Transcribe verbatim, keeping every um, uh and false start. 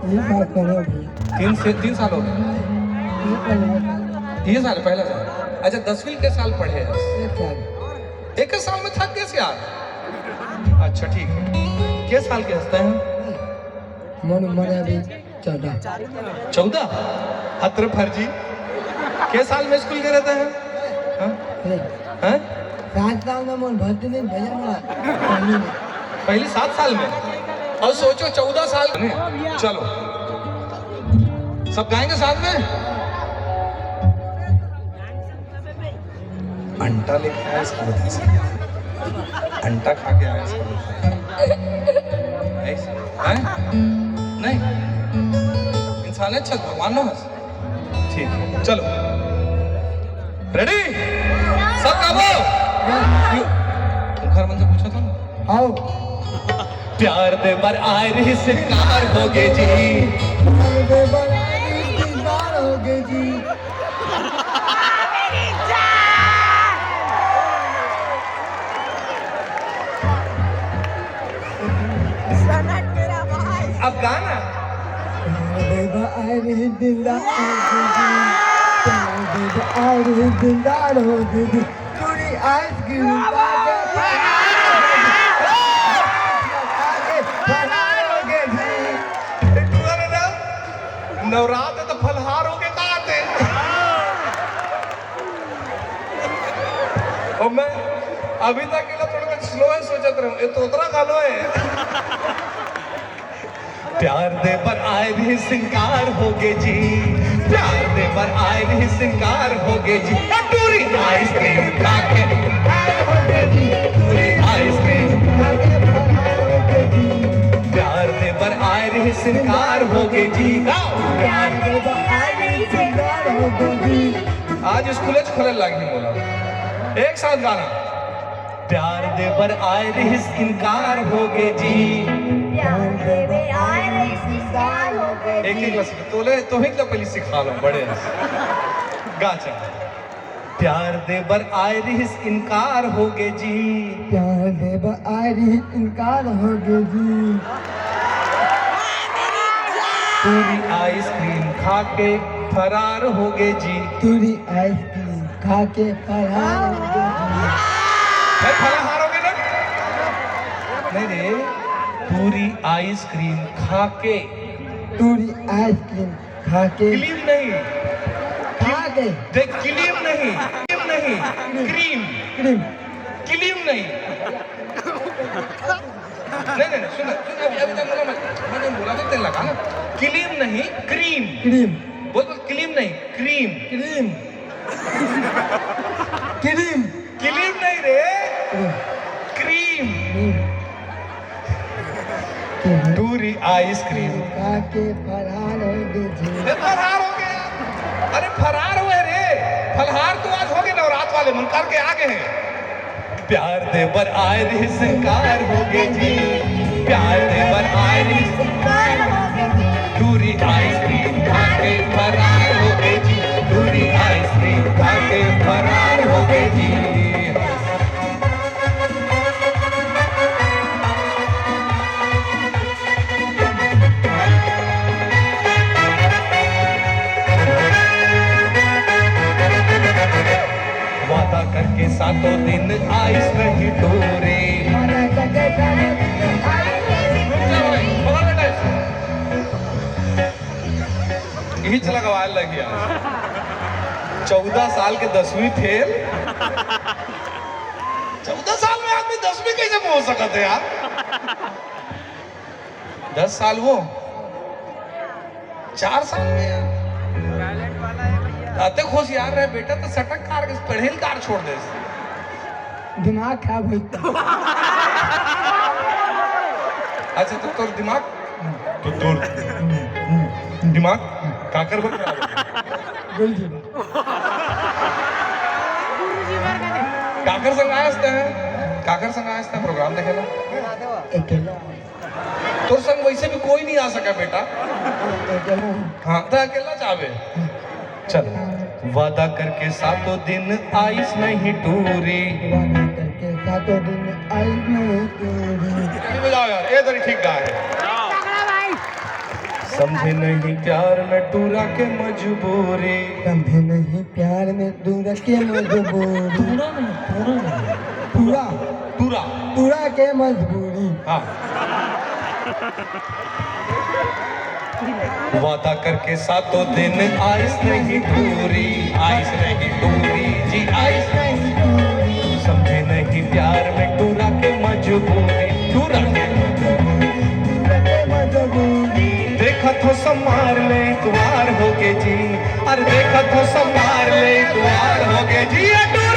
तीन साल पढ़े अभी। तीन से, तीन साल हो गए। ये पहला साल। ये साल, पहला साल। अच्छा, दसवीं के साल पढ़े हैं? एक साल। एक साल में थक गए यार। अच्छा, ठीक है। के साल के हंसते हैं? मन, मन अभी चौदह। चौदह? हत्र फर्जी। के साल में स्कूल गए रहते हैं? हाँ? नहीं। हैं? सात साल में मन भर्ती नहीं भेजा मला। पहली में। पहली सात साल में? और सोचो, चौदह साल। चलो, सब गाएंगे साथ में। अंटा लेके आया इसको बता सकते हैं। अंटा खा के आया इसको बता सकते हैं। ऐसे? हैं? नहीं। इंसान है अच्छा, भगवान ना हंस। ठीक है, चलो। रेडी? सब गाबो। घर मन से पूछा था ना? आओ। प्यार दे बर आए रहिस, इनकार हो गे जी। प्यार दे बर आए रहिस, इनकार हो गे जी। सनक मेरा भाई। अब गाना। प्यार दे बर आए रहिस, दिलदार हो गे जी। प्यार दे बर आए रहिस, दिलदार हो गे जी। टूरी आइसक्रीम खा के फरार हो गे जी। ए, टूरा रे ना, नवरात है तो फलहार हो के का आते? और मैं अभी तक के लिए थोड़ा स्लो है, सोचत रहूं, ये तोतरा गालो है। प्यार दे बर आए रहिस, इनकार हो गे जी। प्यार दे बर आए रहिस, इनकार हो गे जी। टूरी आइसक्रीम खा के फरार हो गे जी। टूरी आइसक्रीम खा के फरार हो गे जी। प्यार दे बर आए रहिस, इनकार हो गे जी। गाओ। प्यार दे बर आए रहिस, इनकार हो गे जी। आज स्कूल खोले लागी बोला। एक साथ गाना। प्यार दे बर आए रहिस, इनकार हो गे जी। प्यार दे बर आए रहिस, इनकार हो गे जी। एक एक बार सीख, तोले, तोहिक ला पहले सिखा लो, बड़े हंस। गा चल। प्यार दे बर आए रहिस, इनकार हो गे जी। प्यार दे बर आए रहिस, इनकार हो गे जी। टूरी आइसक्रीम खा के फरार हो गे जी। टूरी आइसक्रीम खा के फरार हो गे जी। भाई, फलाहार हो गे ना? नहीं रे, टूरी आइसक्रीम खा के। टूरी आइसक्रीम खा के। क्लीम नहीं। खा के। देख, क्लीम नहीं, क्लीम नहीं, क्रीम। क्रीम। क्लीम नहीं। नहीं, नहीं, नहीं, सुन, सुन, अभी, अभी तक बोला मैं, मैंने बोला तो तेल लगा ना। क्लीम नहीं, क्रीम। क्रीम। बोल, बोल, क्लीम नहीं, क्रीम। क्रीम। क्रीम। क्लीम नहीं रे, क्रीम। क्रीम। क्रीम। टूरी आइसक्रीम। खा के फरार हो गे जी। ए, फरार हो गया। अरे, फरार हुए रे, फलहार तो आज हो गए, नवरात वाले मन करके आ गए हैं। प्यार दे बर आए रहिस, इनकार हो गे जी। प्यार दे बर आए रहिस, इनकार हो गे जी। टूरी आइसक्रीम खा के फरार हो गे जी। टूरी आइसक्रीम खा के फरार हो गे जी। वादा करके सातों दिन आइस नहीं टूरी। हिच लगवाए लगिया। चौदह साल के दसवीं फेल। चौदह साल में आदमी दसवीं कैसे पहुंच सकत है यार? दस साल वो, चार साल में यार। अतेक होशियार रहे बेटा, तो सटक कार के पढ़ेल कार छोड़ दे। दिमाग खराब होई। अच्छा, तो तोर दिमाग, तो तोर दिमाग काकर बर खराब होई? गुरुजी। काकर संग आयस तैं? काकर संग आयस तैं प्रोग्राम देखे ला? अकेला। तोर संग वैसे भी कोई नहीं आ सका बेटा। अकेला। हाँ, तो अकेला चाहबे। चल, वादा करके सातों दिन आइस नहीं टूरी। वादा करके सातों दिन आइस नहीं टूरी। ये बजाओ यार, ये तो ठीक गा है। तगड़ा भाई। समझे नहीं प्यार में टूरा के मजबूरी। समझे नहीं प्यार में टूरा के मजबूरी। टूरा नहीं, टूरा नहीं। टूरा। टूरा। टूरा के मजबूरी। हाँ। वादा करके सातों दिन आइस नहीं पूरी, आइस नहीं पूरी जी, आइस नहीं पूरी। समझे नहीं प्यार में टूरा के मजबूरी, टूरा के मजबूरी। देखत हो समार ले इतवार हो गे जी, अरे देखत हो समार ले इतवार हो गे जी, ये टूरा।